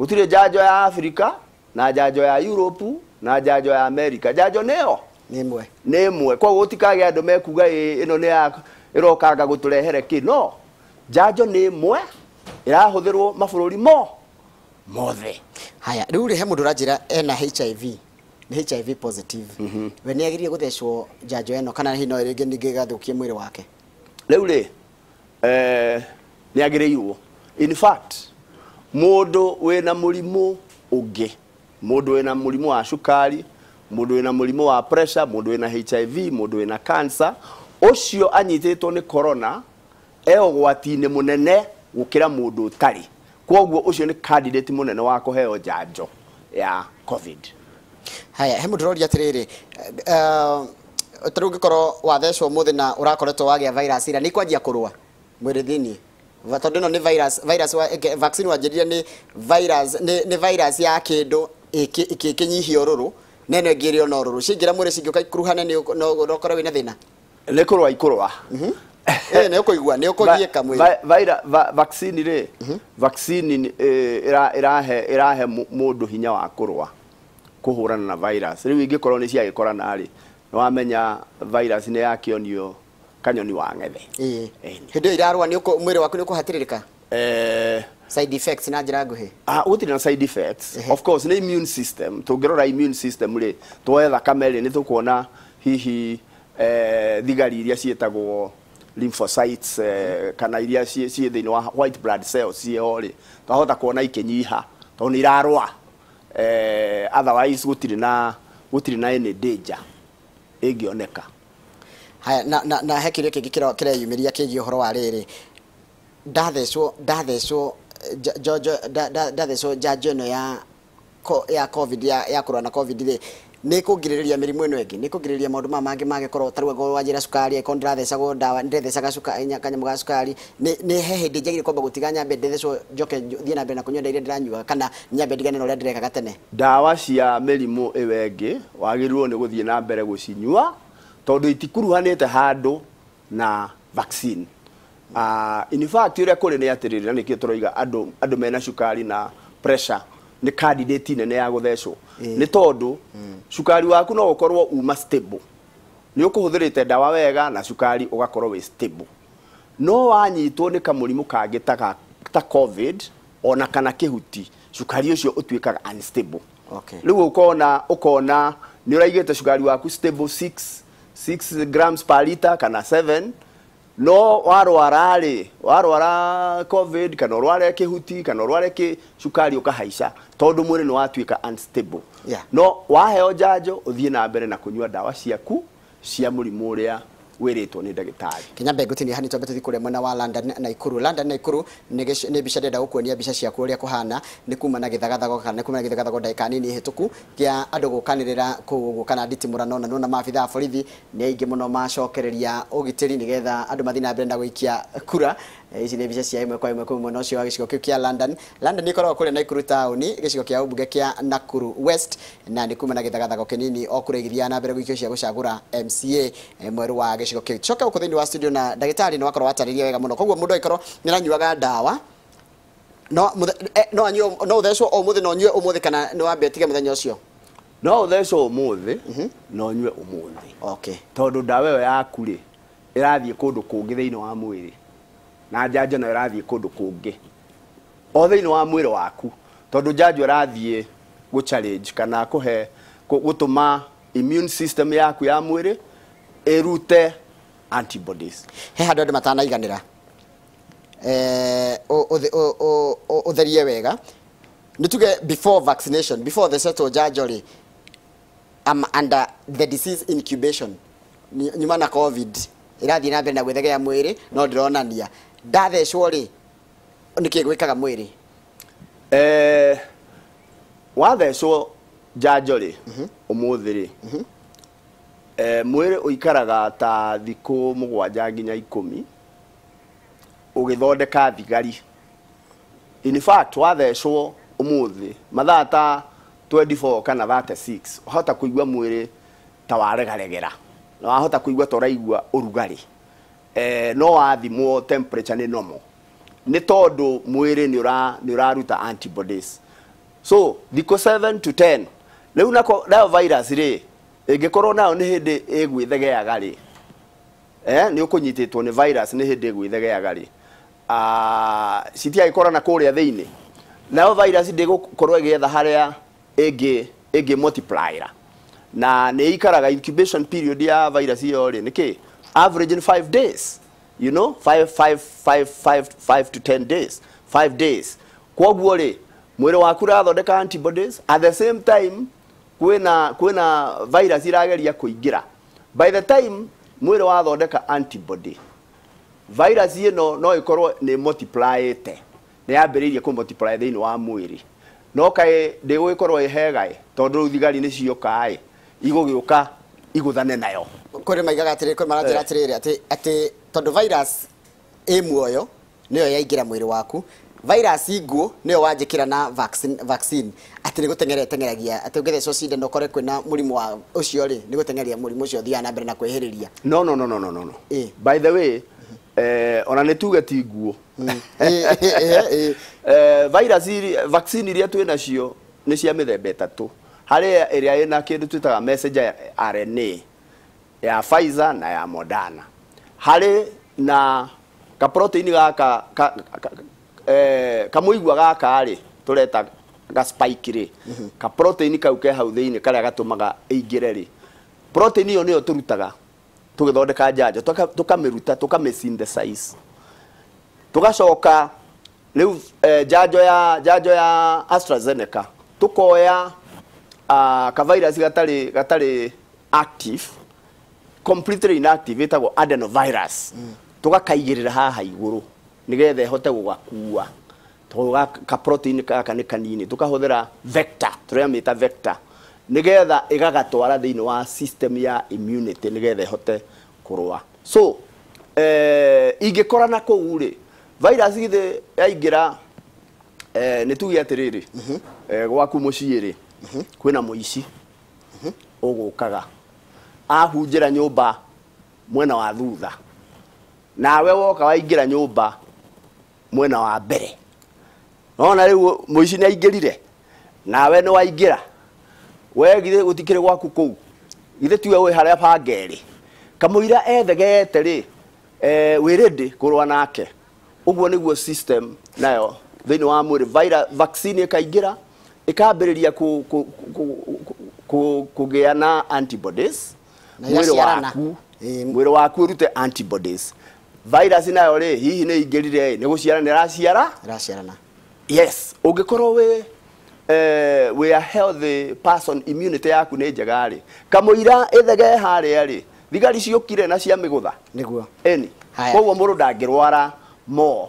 Gũtirĩ njanjo ya Afrika na njanjo ya Europe na njanjo ya Amerika. Njanjo nĩyo nĩ ĩmwe, koguo gũtikagĩa andũ mekuga ĩno nĩ ya ĩrokanga gũtũrehere kĩ no njanjo nĩ ĩmwe ĩrahũthĩrwo mabũrũri mothe. Haya, rĩu rĩ he mũndũ ũranjĩra ena HIV, nĩ HIV positive. We nĩ agĩrĩire gũthecwo njanjo ĩno kana hihi no rĩngĩ ningĩ ĩgathũkie mwĩrĩ wake? Rĩu rĩ nĩ agĩrĩirwo. In fact mũndũ wĩna mũrimũ ũngĩ, mũndũ wĩna mũrimũ wa cukari, mũndũ wĩna mũrimũ wa pressure, mũndũ wĩna HIV, mũndũ wĩna cancer, ũcio anyitĩtwo nĩ corona e ũgwati-inĩ mũnene gũkĩra mũndũ ũtarĩ. Koguo ũcio nĩ candidate mũnene wa kũheo njanjo ya covid. Haya, he mũndũ ũroria atĩrĩrĩ, ta rĩu ũngĩkorwo wathecwo ũmũthĩ na ũrakoretwo wagĩa virus ira nĩ ikwanjia kũrũa mwĩrĩ thĩiniĩ? Tondũ ĩno nĩ virus vaccine wanjĩrire nĩ virus, nĩ virus ya kĩndũ ĩkĩnyihia ũrũrũ na ĩno ĩngĩ ĩrĩ ona ũrũrũ, ciaingĩra mwĩrĩ cingĩũka ikuruhane no ũkorwo wĩna thĩna? Nĩ kũrũa ikũrũa. Nĩ ũkũigua, nĩ ũkũgiĩka mwĩrĩ. Vaccine rĩ, vaccine ĩrahe mũndũ hinya wa kũrũa kũhũrana na virus. Rĩu ingĩkorwo nĩ ciagĩkorana rĩ, nĩ wamenya virus nĩ yakĩonio kanyoni wa ng'ethe. Hĩndĩ ĩyo irarũa mwĩrĩ waku nĩ ũkũhatĩrĩrĩka? Side effects na njĩra nguhĩ? Gũtirĩ na side effects. Of course nĩ immune system. Tũngĩrora immune system rĩ, tuoe thakame rĩ, nĩ tũkuona hihi thigari iria ciĩtagwo lymphocytes kana iria ciĩ thĩinĩ wa white blood cells ciĩho rĩ, twahota kuona ikĩnyiha tondũ nĩ irarũa. Otherwise gũtirĩ na any danger ĩngĩoneka. Haya, na he kĩũria kĩngĩ kĩreyumĩria kĩgiĩ ũhoro wa rĩrĩ, ndathecwo njanjo ĩno ya covid ya kũrũa na covid rĩ, nĩ kũngirĩrĩria mĩrimũ ĩno ĩngĩ, nĩ kũngirĩrĩria maũndũ maya mangĩ mangĩkorwo ta rĩu angĩkorwo wanjĩra cukari, angĩkorwo ndĩrathecagwo ndawa, ndĩrethecaga kanyamũ ga cukari, nĩ he hĩndĩ njagĩrĩire kwamba gũtiga nyambe ndethecwo njoke thiĩ na mbere na kũnyua ndawa iria ndĩranyua kana nyambe ndigane na ũrĩa ndĩrekaga tene? Ndawa cia mĩrimũ ĩyo ĩngĩ wagĩrĩirwo nĩ gũthiĩ na mbere gũcinyua tondũ itikuruhanĩte handũ na vaccine. In fact ũrĩa kũrĩ nĩ atĩrĩrĩ, na nĩkĩo tũroiga andũ mena cukari na pressure nĩ candidate nene ya gũthecwo. Nĩ tondũ cukari waku no ũkorwo uma stable, nĩ ũkũhũthĩrĩte ndawa wega na cukari ũgakorwo wĩ stable, no wanyitwo nĩ kamũrimũ kangĩ ta covid ona kana kĩhuti, cukari ũcio ũtuĩkaga unstable. Rĩu ũkona Nĩ ũraigĩte cukari waku stable 6 grams per liter kana 7, no warwara rĩ, warwara COVID kana ũrware kĩhuti kana ũrware kĩ, cukari ũkahaica tondũ mwĩrĩ nĩ watuĩka unstable. No waheo njanjo, ũthiĩ na mbere na kũnyua ndawa ciaku cia mũrimũ ũrĩa wĩrĩtwo nĩ ndagĩtarĩ. Kenya mbe ngũtinia hani twambe tũthiĩ kũrĩa mwena wa London na Nakuru. London na Nakuru nĩ mbica ndĩrenda gũkuonia, mbica ciaku ũrĩa kũhana nĩ kuma na gĩthagathago, kana nĩ kuma na gĩthagathago ndagĩka nini hĩtũku kĩa andũ gũkanĩrĩra kũu ũguo kana nditimũrano, na nĩwona maabithaa a borithi nĩ aingĩ mũno macokereria ũgitĩri nĩgetha andũ mathiĩ na mbere na gũikia kura. Ici nĩ mbica cia ĩmwe kwa ĩmwe kũu mwena ũcio wa gĩcigo kĩu kĩa London. London ĩkoragwo kũrĩa Nakuru taũni, gĩcigo kĩa ũmbunge kĩa Nakuru West, na nĩ kuma na gĩthagathago kĩnini o kũrĩa igĩthiaga na mbere gũikio cia gũcagũra MCA mwerũ wa gĩcigo kĩu. Coke gũkũ thĩinĩ wa studio na ndagĩtarĩ nĩ wakorwo watarĩria wega mũno, koguo mũndũ angĩkorwo nĩ aranyuaga ndawa no no anyue, no ũthecwo o ũmũthĩ, no ũnyue ũmũthĩ, kana nĩ wambe ũtige mũthenya ũcio? No ũthecwo ũmũthĩ, no ũnyue ũmũthĩ. Tondũ ndawa ĩyo yaku rĩ, ĩrathiĩ kũndũ kũngĩ thĩinĩ wa mwĩrĩ, na njanjo nayo ĩrathiĩ kũndũ kũngĩ o thĩinĩ wa mwĩrĩ waku, tondũ njanjo ĩrathiĩ gũ challenge kana kũhe gũtũma immune system yaku ya mwĩrĩ ĩrute antibodies. He handũ andũ matanaiganĩra, ũtherie wega, nĩ tuge before vaccination, before the settle njanjo rĩ, I'm under the disease incubation. Nyuma na COVID ĩrathiĩ na mbere na gwĩthegea mwĩrĩ, no ndĩronania ndathecwo rĩ, nĩkĩ gwĩkaga mwĩrĩ? Wathecwo njanjo rĩ ũmũthĩ rĩ, mwĩrĩ ũikaraga ta thikũ 7 nginya 10 ũgĩthondeka thigari. In fact, wathecwo ũmũthĩ, mathaa ta 24 kana 36 wahota kũigua mwĩrĩ ta waregaregera, na wahota kũigua ta ũraigua ũrugarĩ, no wathimwo temperature nĩ normal, nĩ tondũ mwĩrĩ nĩ ũraruta antibodies. So thikũ 7 to 10 rĩu nako nayo virus rĩ, ĩngĩkorwo nayo nĩ hĩndĩ ĩgwĩthegeaga rĩ, nĩ ũkũnyitĩtwo nĩ virus, nĩ hĩndĩ ĩgwĩthegeaga rĩ, citiagĩkorwo na kũrĩa thĩinĩ, nayo virus ndĩgũkorwo ĩgĩetha harĩa ĩngĩ multiplyra, na nĩ ikaraga incubation period ya virus ĩyo rĩ, nĩkĩ average in 5 days, 5 5 5 5 5 to 10 days, 5 days. Kwoguo rĩ, mwĩrĩ waku ũrathondeka antibodies, at the same time kwĩna virus irageria kũingĩra. By the time mwĩrĩ wathondeka antibody, virus ĩno no ĩkorwo nĩ multiplyĩte, nĩ yambĩrĩirie kũ multiply thĩinĩ wa mwĩrĩ, no kaĩ ndĩgũgĩkorwo ĩhega ĩ, tondũ rĩu thigari nĩ cioka ĩ, igũgĩũka igũthane nayo. Kũrĩ maigaga atĩrĩrĩ, kũrĩ maranjĩra atĩrĩrĩ, atĩ tondũ virus ĩ muoyo nĩyo yaingĩra mwĩrĩ waku, virus nguũ nĩyo wanjĩkĩra na vaccine atĩ nĩ gũteng'era ĩteng'eragia, atĩ ũngĩthecwo cindano ũkore kwĩna mũrimũ wa ũcio rĩ, nĩ gũteng'eria mũrimũ ũcio ũthiaga na mbere na kwĩhĩrĩria. No, no, no, no, no, no, no. By the way, ona nĩ tuge ti nguũ. Virus vaccine iria twĩ nacio nĩ cia mĩthemba ĩtatũ. Harĩ ĩrĩa ĩna kĩndũ twĩtaga messenger RNA ya Pfizer na ya Moderna. Harĩ na ka protein gaka kamũigua gaka rĩ, tũreta ga spike rĩ, ka protein kau ke hau thĩinĩ karĩa gatũmaga ĩingĩre rĩ, protein ĩyo nĩyo tũrutaga tũgĩthondeka njanjo, tũkamĩruta, tũkamĩ-synthesize, tũgacoka rĩu njanjo ya AstraZeneca tũkoya ka virus gatarĩ active, completely inactive, ĩtagwo adenovirus, tũgakaigĩrĩra haha igũrũ nĩgetha ĩhote gũgakua, tondũ ka protein gaka nĩ kanini, tũkahũthĩra vector, tũramĩta vector, nĩgetha ĩgagatwara thĩinĩ wa system ya immunity nĩgetha ĩhote kũrũa. So ingĩkora na kũu rĩ, virus githĩ yaingĩra, nĩ tuge atĩrĩrĩ, gwaku mũciĩ rĩ, kwĩna mũici ũgũkaga ahunjĩra nyũmba mwena wa thutha, nawe woka waingĩra nyũmba mwena wa mbere, nona rĩu mũici nĩ aingĩrire nawe nĩ waingĩra, we githĩ gũtikĩrĩ gwaku kũu, githĩ tiwe wĩ harĩa bangerĩ, kamũira ethegete rĩ, wĩ ready kũrũa nake. Ũguo nĩguo system nayo thĩinĩ wa mwĩrĩ, vaccine ĩkaingĩra ĩkambĩrĩria kũgĩa na antibodies. Na Mwĩrĩ iraciarana. waku, Ĩĩ. mwĩrĩ waku ũrute antibodies. Virus nayo rĩ, hihi nĩ ingĩrire nĩ gũciara nĩ ĩraciara? Iraciarana. Yes, ũngĩkorwo wĩ wĩ a healthy person, immunity yaku nĩ njega rĩ, kamũira ĩthegee harĩa rĩ, thigari ciũkire na cia mĩgũtha. Nĩguo. Ĩni. Haya. Koguo mũndũ ndangĩrwara more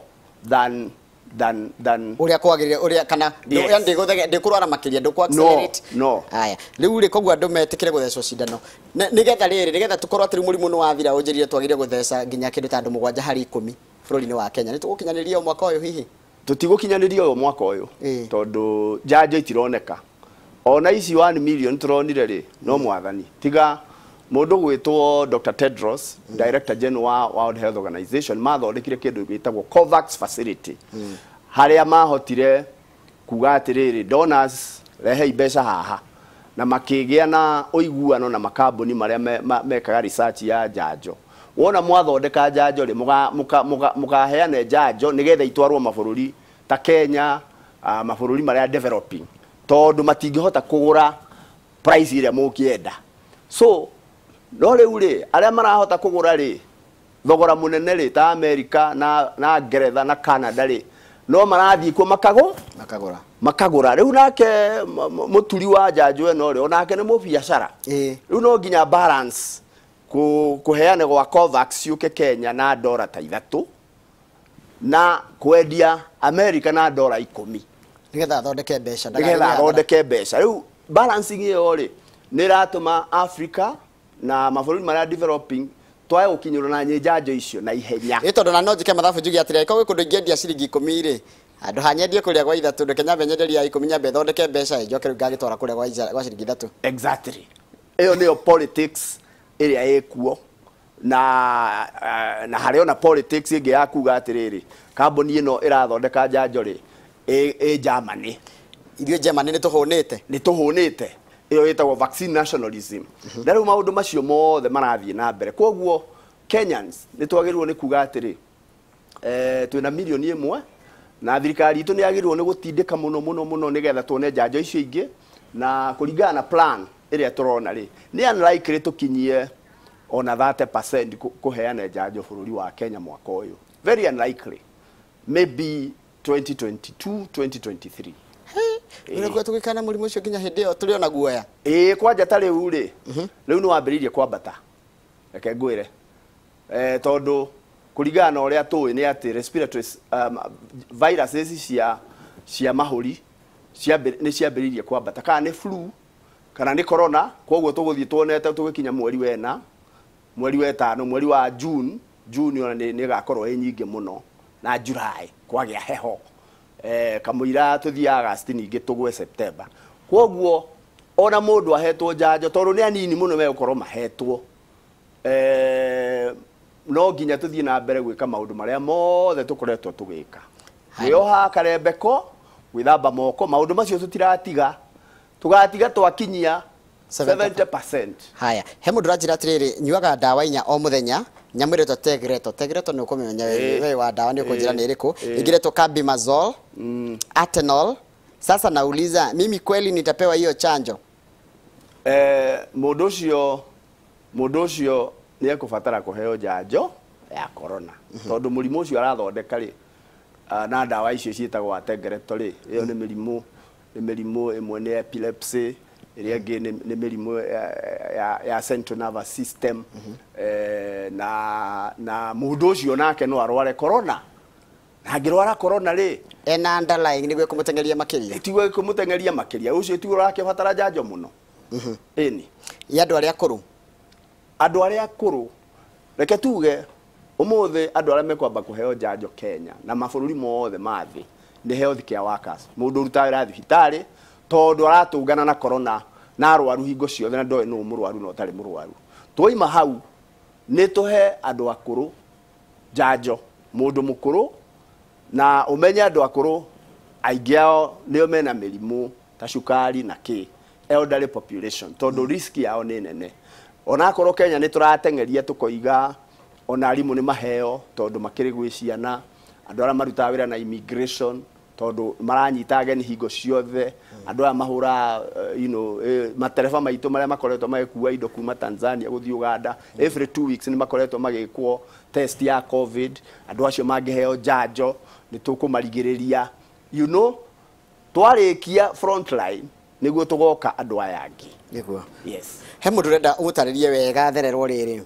than Ũrĩa kwagĩrĩire, ũrĩa kana Yes. yani ndĩkũrwara makĩria, ndũkũ accelerate. No. Haya, rĩu rĩ, koguo andũ metĩkĩre gũthecwo cindano. Nĩgetha rĩrĩ, nĩgetha tũkorwo atĩ rĩu mũrimũ nĩ wathira, ũnjĩrire twagĩrĩire gũtheca nginya kĩndũ ta andũ 7 harĩ 10 bũrũri-inĩ wa Kenya. Nĩ tũgũkinyanĩria o mwaka ũyũ hihi? Tũtigũkinyanĩria ũyũ mwaka ũyũ, tondũ njanjo itironeka. Ona ici 1 million tũronire rĩ, no mwathani tiga mũndũ gwĩtwo Dr. Tedros, Director General wa World Health Organization, mathondekire kĩndũ gĩtagwo COVAX facility, harĩa mahotire kuga atĩrĩrĩ, donors, rehei mbeca haha, na makĩgĩa na ũiguano na makambuni marĩa mekaga research ya njanjo. Wona mwathondeka njanjo rĩ, mũkaheane njanjo nĩgetha itwarwo mabũrũri ta Kenya, mabũrũri marĩa developing, tondũ matingĩhota kũgũra price ĩrĩa mũngĩenda. So no rĩu rĩ, arĩa marahota kũgũra rĩ thogora mũnene rĩ, ta America na Ngeretha na Canada rĩ, no marathiĩ kuo makagũ Makagũra. Makagũra. Rĩu nake mũturi wa njanjo ĩno rĩ, onake nĩ mũbiacara. Rĩu no nginya balance kũheana gwa COVAX yũke Kenya na dora ta 3 na kwendia America na dora 10, Nĩgetha athondeke mbeca. Nĩgetha Ndagathiĩ hathara. athondeke mbeca. Rĩu balancing ĩyo rĩ, nĩ ĩratũma Africa na mabũrũri marĩa developing twage gũkinyĩrwo na njanjo icio na ihenya. Ĩ, tondũ na no njĩke mathabu njuge atĩrĩ, angĩkorwo gwĩ kũndũ ingĩendia ciringi 10 rĩ, handũ ha nyendie kũrĩa gwa 3, reke nyambe nyenderie ya 10, nyambe thondeke mbeca, njoke rĩu ngagĩtwara kũrĩa gwa ciringi 3. Exactly, ĩyo nĩyo politics ĩrĩa ĩkuo, na harĩ ona politics ĩngĩ ya kuga atĩrĩrĩ, kambuni ĩno ĩrathondeka njanjo rĩ, ĩ Germany. Ithuĩ Germany nĩ tũhũnĩte. Nĩ tũhũnĩte. Ĩyo ĩtagwo vaccine nationalism. Na rĩu maũndũ macio mothe marathiĩ na mbere. Koguo Kenyans nĩ twagĩrĩirwo nĩ kuga atĩrĩ, twĩna milioni 1, na thirikari itũ nĩ yagĩrĩirwo nĩ gũtindĩka mũno mũno mũno nĩgetha tuone njanjo icio ingĩ. Na kũringana na plan ĩrĩa tũrona rĩ, nĩ unlikely tũkinyie ona 30% kũheana njanjo bũrũri wa Kenya mwaka ũyũ. Very unlikely. Maybe 2022, 2023. Ũrĩa tũgĩkana mũrimũ ũcio nginya hĩndĩ ĩyo tũrĩ ona guoya. Ĩĩ, kwanja ta rĩu rĩ, rĩu nĩ wambĩrĩirie kwambata, reke ngwĩre, tondũ kũringana na ũrĩa tũĩ nĩ atĩ respiratory viruses cia mahũri nĩ ciambĩrĩirie kwambata, kana nĩ flu kana nĩ corona. Koguo tũgũthiĩ tuonete tũgĩkinya mweri wena, mweri wa ĩtano, mweri wa June ona nĩ ĩgakorwo ĩ nyingĩ mũno, na July kwagĩa heho, kamũira tũthiĩ August, ningĩ tũgwe September. Koguo ona mũndũ ahetwo njanjo, tondũ nĩ anini mũno megũkorwo mahetwo, no nginya tũthiĩ na mbere gwĩka maũndũ marĩa mothe tũkoretwo tũgĩka, kwĩyoha karembeko, gwĩthamba moko. Maũndũ macio tũtiratiga, tũgatiga twakinyia 70%. Haya, he mũndũ ũranjĩra atĩrĩrĩ, nyuaga ndawa 4 o mũthenya, nyamũ ĩretwo Tegreto. Tegreto nĩ ũkũmĩmenya we wa ndawa, nĩ ũkũnjĩra nĩ ĩrĩkũ. Ĩngĩ ĩretwo Carbimazole, Atenol. Sasa nauliza, mimi kweli nitapewa hiyo chanjo? Mũndũ ũcio nĩ ekũbatara kũheo njanjo ya corona, tondũ mũrimũ ũcio arathondeka rĩ, na ndawa icio ciĩtagwo Ategreto rĩ, ĩyo nĩ mĩrimũ ĩmwe nĩ epilepsy, ĩrĩa ĩngĩ nĩ mĩrimũ ya central nervous system, na mũndũ ũcio nake no arware corona, na angĩrwara corona rĩ, Ena underlying nĩguo ĩkũmũteng'eria makĩria. Tiguo ĩkũmũteng'eria makĩria, ũcio tiguo ũrakĩbatara njanjo mũno, ĩni. Ya andũ arĩa akũrũ? Andũ arĩa akũrũ, reke tuge ũmũthĩ andũ arĩa mekwamba kũheo njanjo Kenya na mabũrũri mothe ma thĩ nĩ health care workers, mũndũ ũrutaga wĩra thibitarĩ, tondũ aratũngana na corona na arwaru hingo ciothe, na ndoĩ nũ mũrwaru na ũtarĩ mũrwaru. Twaima hau, nĩ tũhe andũ akũrũ njanjo. Mũndũ mũkũrũ, na ũmenye andũ akũrũ aingĩ ao nĩo mena mĩrimũ ta cukari na kĩ, elderly population, tondũ risk yao nĩ nene. Onakorwo Kenya nĩ tũrateng'eria tũkoiga ona arimũ nĩ maheo, tondũ makĩrĩ gwĩ ciana, andũ arĩa marutaga wĩra na immigration, Tondu maranyita ageni hingo ciothe andu aya mahura you know matereba maitu maria makoretwo magikua indo kuma Tanzania guthii Uganda every 2 weeks ni makoretwo magikwo test ya COVID andu acio mangiheo njanjo ni tukumarigiriria you know twarikia frontline niguo tugoka andu aya angi niguo. Yes, he mundu urenda umutaririe wega thererwo riri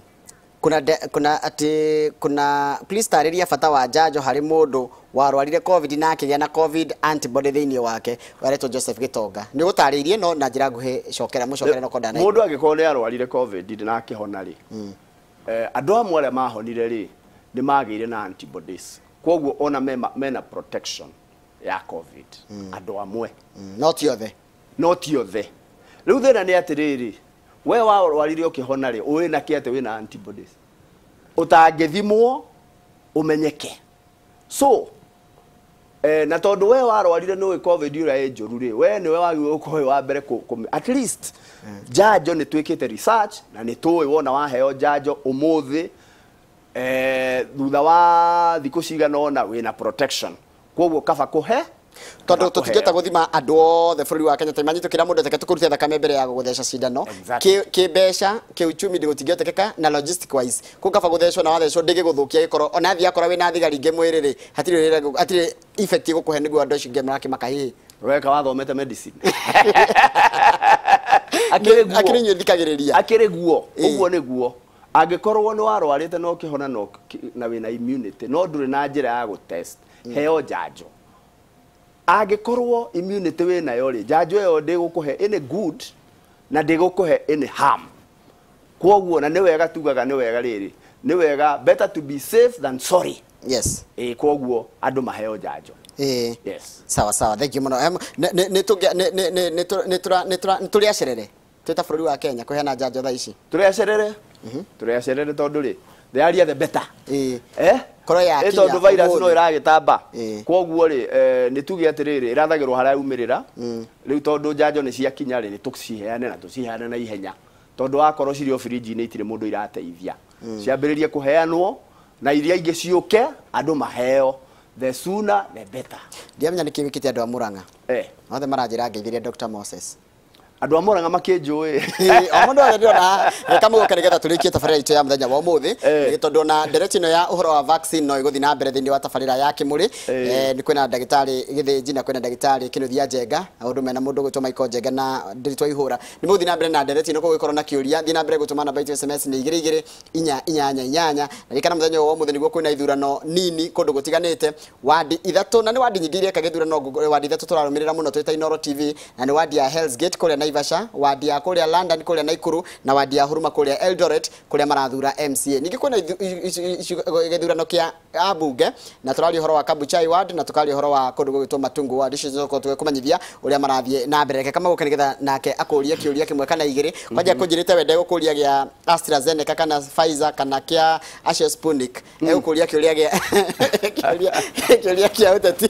kuna ati kuna please tariria bata wa njanjo hari mundu warwarire COVID na akigĩa na COVID antibody thĩinĩ wake waretwo Joseph Gitonga. Nĩ gũtarĩirie no na njĩra nguhĩ cokera mũcokere no konda. Mundu angĩkorwo nĩ arwarire COVID na akĩhona rĩ, andũ amwe arĩa mahonire rĩ nĩ magĩire na antibodies, koguo ona mena protection ya COVID andũ amwe, no ti othe, no ti othe. Rĩu thĩna nĩ atĩrĩrĩ, we warwarire ũkĩhona rĩ ũĩ na kĩ atĩ wĩna antibodies utangĩthimwo umenyeke. So na tondu we warwarire nĩ COVID ũrĩa ĩ njũru rĩ, we nĩwe wagĩrĩirwo gũkorwo wa mbere at least njanjo nĩ twĩkĩte research na nĩ tũĩ wona waheo njanjo ũmũthĩ thutha wa thikũ cigana ũna wĩna protection, koguo kaba kũhe tondu tutingĩhota gũthima andũ othe bũrũri wa Kenya taimanyitũkĩra mũndũ ateke tũkũruta thakame mbere ya gũgũtheca cindano kĩ mbeca kĩ uchumi gũtingĩhotekeka na logistic wise kũ kaba gũthecwo na wathecwo ndĩgĩgũthũkia gĩkorwo ona thiĩ akorwo wĩna thigari ingĩ mwĩrĩ rĩ hatirĩ effect ĩgũkũhe nĩguo andũ acio angĩ marakĩmaka hihi weka wathomete medicine akĩrĩ inyuĩ thikagĩrĩria akĩrĩ guo ũguo nĩguo angĩkorwo nĩ warwarĩte na ũkĩhona na wĩna immunity no ndũrĩ na njĩra ya gũtest heo njanjo. Angĩkorwo immunity wĩ nayo rĩ, njanjo ĩyo ndĩgũkũhe any good na ndĩgũkũhe any harm. Koguo na nĩ wega tugaga nĩ wega rĩrĩ, nĩ wega better to be safe than sorry. Yes. Koguo andũ maheo njanjo. Yes. Sawa sawa, thank you mũno. Nĩ tũrĩ acerere twĩ ta bũrũri wa Kenya kũheana njanjo thaa ici? Tũrĩ acerere, tũrĩ acerere tondũ rĩ the earlier the better. Korwo ya kinya tondu virus no iragitamba koguo ri ni tuge atiriri irathagirwo haria yumĩrĩra riu tondu njanjo ni ciakinya ri ni tuciheane na tuciheane na ihenya tondu wakorwo cirĩ o fridge-inĩ itirĩ mũndũ irateithia ciambĩrĩrie kũheanwo na iria ingĩ ciũke andũ maheo the sooner the better. Ndiamenya nĩkĩ wĩkĩte andũ a Murang'a othe maranjĩra ngeithirie Dr. Moses. Andũ a Murang'a makĩnjũĩ o mũndũ othe ndĩrona kamũgoka nĩgetha tũrĩkie tabarĩra itũ ya mũthenya wa ũmũthĩ tondũ ona ndereti ĩno ya ũhoro wa vaccine no ĩgũthiĩ na mbere thĩinĩ wa tabarĩra ya Kĩmũrĩ. Nĩ kwĩna ndagĩtarĩ Gĩthĩnji na kwĩna ndagĩtarĩ Kĩnuthia Njenga ũndũ mena mũndũ ũgwĩtwo Michael Njenga na Ndĩritũ Ihũra. Nĩ mũgũthiĩ na mbere na ndereti ĩno kũgĩkorwo na kĩũria, thiĩ na mbere gũtũma namba itũ SMS nĩ 2 2 4 8 8 na ririkana mũthenya wa ũmũthĩ nĩguo kwĩna ithurano nini kũndũ gũtiganĩte wadi ithatũ na nĩ wadi nyingĩ iria ĩkaga ithurano wadi ithatũ tũrarũmĩrĩra mũno twĩ ta Inooro TV na nĩ wadi ya Hell's Gate kũrĩa Naivasha, wadi ya kũrĩa London kũrĩa Nakuru na wadi ya Huruma kũrĩa Eldoret kũrĩa marathura MCA. Ningĩ kwĩna gĩthurano kĩa ambunge na tũraria ũhoro wa Kabuchai ward na tũkaria ũhoro wa kũndũ gũgĩtwo Matungu ward. Icio tũgũkorwo tũgĩkũmenyithia ũrĩa marathiĩ na mbere. Reke Kamau nĩgetha nake akũrie kĩũria kĩmwe kana igĩrĩ. Kwanja kũnjĩrĩte wende gũkũria gĩa AstraZeneca kana Pfizer kana kĩa acio Sputnik. Egũkũria kĩũria gĩa kĩũria kĩa ũteti.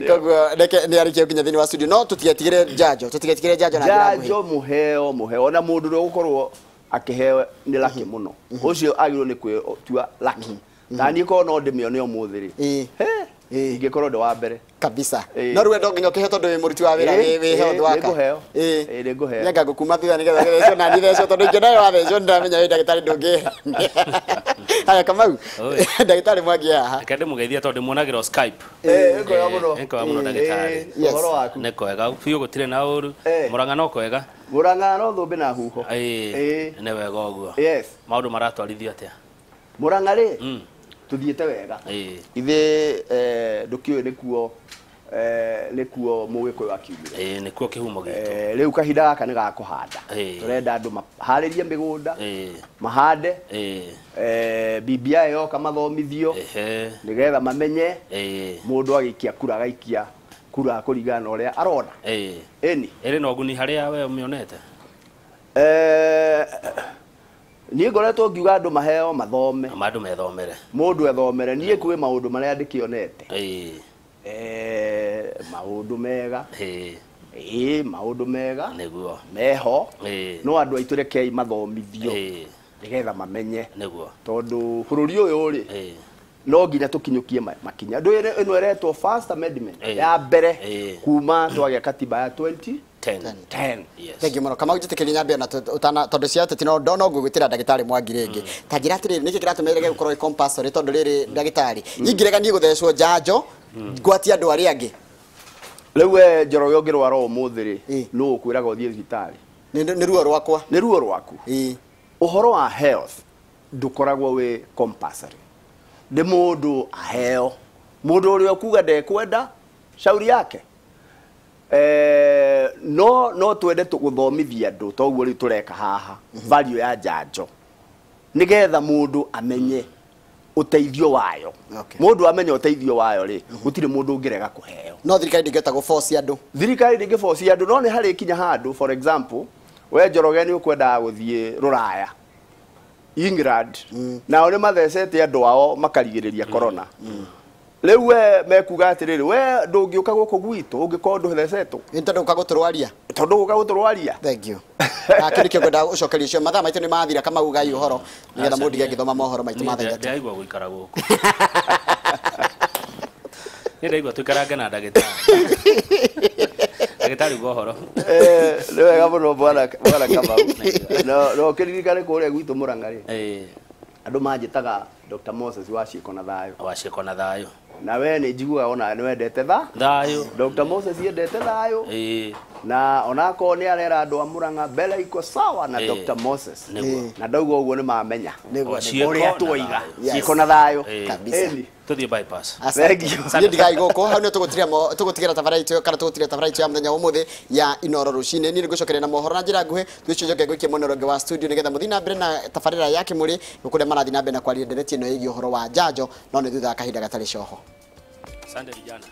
Koguo reke nĩ arĩkie gũkinya thĩinĩ wa studio no tũtigetigĩre njanjo, tũtigetigĩre njanjo na njĩra nguhĩ. Njanjo mũheo mũheo ona mũndũ ũrĩa ũgũkorwo akĩheo nĩ lucky mũno ũcio agĩrĩirwo nĩ kwĩtua lucky. Ta niĩ korwo no ndĩmĩone ũmũthĩ rĩ ingĩkorwo ndĩ wa mbere kabisa. No rĩu ndo nginya ũkĩheo tondũ wĩ mũruti wa wĩra wĩ health worker. Nĩngũheo. Nĩngũheo. Nĩanga ngũkuma thutha nĩgetha gĩthecwo na niĩ thecwo tondũ ingĩona we wathecwo nĩndamenya wĩ ndagĩtarĩ ndũngĩ. Haya Kamau, ndagĩtarĩ Mwangi haha. Reke ndĩmũgeithie tondũ ndĩmuonagĩra o Skype. Nĩkwega mũno. Nĩkwega mũno ndagĩtarĩ. Ũhoro waku? Nĩ kwega biũ gũtirĩ na ũru. Murang'a no kwega? Murang'a no thũmbĩ na huho. Nĩ wega ũguo. Yes. Maũndũ maratwarithio atĩa? Murang'a rĩ tuthiĩte wega. Ithe ndũkĩũĩ nĩkuo nĩkuo mũgĩkũyũ akiumire. Nĩkuo kĩhumo gitũ. Rĩu kahinda gaka nĩ ga kũhanda. Tũrenda andũ maharĩrie mĩgũnda, mahande, BBI yoka mathomithio nĩgetha mamenye mũndũ agĩikia kura agaikia kura kũringana na ũrĩa arona. Ĩni. Ĩrĩ na ũguni harĩa we ũmĩonete? Niĩ ngoretwo ngiuga andũ maheo mathome. Andũ methomere. Mũndũ ethomere. Niĩ kwĩ maũndũ marĩa ndĩkĩonete. Maũndũ mega. Maũndũ mega. Nĩguo. Meho. No andũ aitũ rekei mathomithio. Nĩgetha mamenye. Nĩguo. Tondũ bũrũri ũyũ rĩ, No nginya tukinyukie makinya ndu ĩno ĩretwo first amendment ya mbere kuma twagĩa katiba ya 2010. Yes. Thank you muno. Kamau njĩtĩkĩrie nyambie na utana tondu cia ateti no no ngũgwĩtĩra ndagĩtarĩ Mwangi rĩngĩ. Ta njĩra atĩrĩrĩ, nĩkĩ kĩratũma ĩrege gũkorwo ĩ compulsory tondu rĩrĩ ndagĩtarĩ ingĩrega niĩ gũthecwo njanjo ngwatie andũ arĩa angĩ. Rĩu we Njoroge ũngĩrwara ũmũthĩ rĩ, nũ ũkwĩraga ũthiĩ thibitarĩ? Nĩ ruo rwakwa. Nĩ ruo rwaku. Ũhoro wa health ndũkoragwo wĩ compulsory. Nĩ mũndũ aheo, mũndũ ũrĩa ũkuga ndekwenda shauri yake. No twende gũthomithia andũ toguo rĩu tũreka haha value ya njanjo nĩgetha mũndũ amenye ũteithio wayo. Mũndũ amenye ũteithio wayo rĩ, gũtirĩ mũndũ ũngĩrega kũheo. No thirikari ndĩngĩhota gũforce andũ. Thirikari ndĩngĩforce andũ, no nĩ harĩ kinya handũ. For example, we Njoroge nĩ ũkwendaga gũthiĩ Rũraya, England, nao nĩ mathecete andũ ao makarigĩrĩria corona. Rĩu we mekuga atĩrĩrĩ, we ndũngĩũka gũkũ gwitũ ũngĩkorwo ndũthecetwo. Nĩ tondũ ũka gũtũrwaria. Tondũ ũka gũtũrwaria. Thank you. Na kĩu nĩkĩo ngwendaga ũcokerio ũcio. Mathaa maitũ nĩ mathira. Kamau gai ũhoro nĩgetha mũndũ ndige ngĩthoma mohoro maitũ ma thaa 3. Ndĩraigua gũikara gũkũ. Nĩ ndaigua tũikarange na ndagĩtarĩ. Ndagĩtarĩ uga ũhoro. Nĩ wega mũno bwana Kamau. No ũkĩririkane kũrĩa gwitũ Mũrang'a rĩ, andũ manjĩtaga Dr. Moses wa Ciĩko na Thayũ. Wa Ciĩko na Thayũ. Na we nĩ njiguaga ona nĩ wendete thayũ. Dr. Moses endete thayũ. Na onakorwo nĩ arera andũ a Mũrang'a mbele iko sawa na Dr. Moses. Na ndauga ũguo nĩ mamenya ũrĩa twoiga. Ciĩko na thayũ. Kabisa. Tuthiĩ bypass. Thank you. Niĩ ndigai gũkũ hau nĩ tũgũtigĩra tabarĩra itũ kana tũgũtigĩra tabarĩra itũ ya mũthenya wa ũmũthĩ ya Inoro rũcinĩ. Niĩ nĩngũcokeria na mohoro na njĩra nguhĩ twĩcoke ngũikie mwena ũrĩa ũngĩ wa studio nĩgetha mũthiĩ na mbere na tabarĩra ya Kĩmũrĩ kũrĩa marathiĩ na mbere na kwaria ndereti ĩno ĩgiĩ ũhoro wa njanjo, no nĩ thutha wa kahinda gatarĩ coho. Asante vijana.